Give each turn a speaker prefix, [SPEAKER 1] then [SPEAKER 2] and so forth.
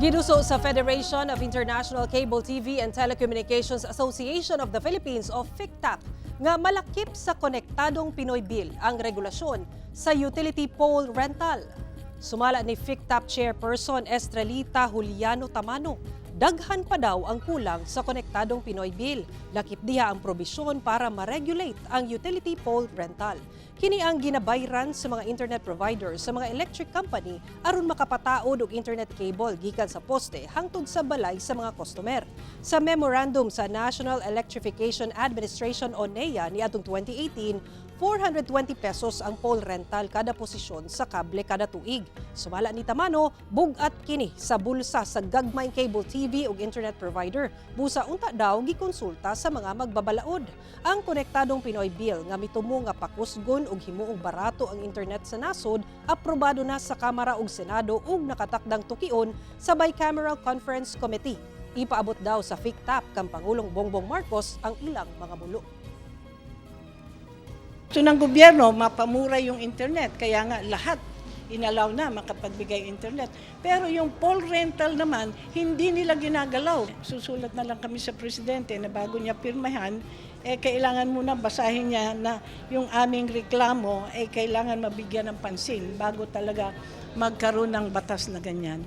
[SPEAKER 1] Giduso sa Federation of International Cable TV and Telecommunications Association of the Philippines o FICTAP nga malakip sa Konektadong Pinoy Bill ang regulasyon sa utility pole rental. Sumala ni FICTAP Chairperson Estrelita Juliano Tamano, daghan pa daw ang kulang sa Konektadong Pinoy Bill. Lakip diha ang probisyon para ma-regulate ang utility pole rental. Kini ang ginabayran sa mga internet providers sa mga electric company aron makapataod og internet cable gikan sa poste hangtod sa balay sa mga customer. Sa memorandum sa National Electrification Administration o NEA niadtong 2018, 420 pesos ang pole rental kada posisyon sa kable kada tuig. Sumala ni Tamano, bug-at kini sa bulsa sa gagmayng cable TV ug internet provider. Busa unta daw gikonsulta sa mga magbabalaod. Ang Konektadong Pinoy Bill nga mitumo nga pakusgon ug himuong barato ang internet sa nasod, aprobado na sa Kamara ug Senado ug nakatakdang tukion sa Bicameral Conference Committee. Ipaabot daw sa FICTAP kang Pangulong Bongbong Marcos ang ilang mga mulo.
[SPEAKER 2] Gusto ng gobyerno, mapamura yung internet. Kaya nga lahat inalaw na makapagbigay internet. Pero yung pole rental naman, hindi nila ginagalaw. Susulat na lang kami sa presidente na bago niya pirmahan, eh kailangan muna basahin niya na yung aming reklamo, eh kailangan mabigyan ng pansin bago talaga magkaroon ng batas na ganyan.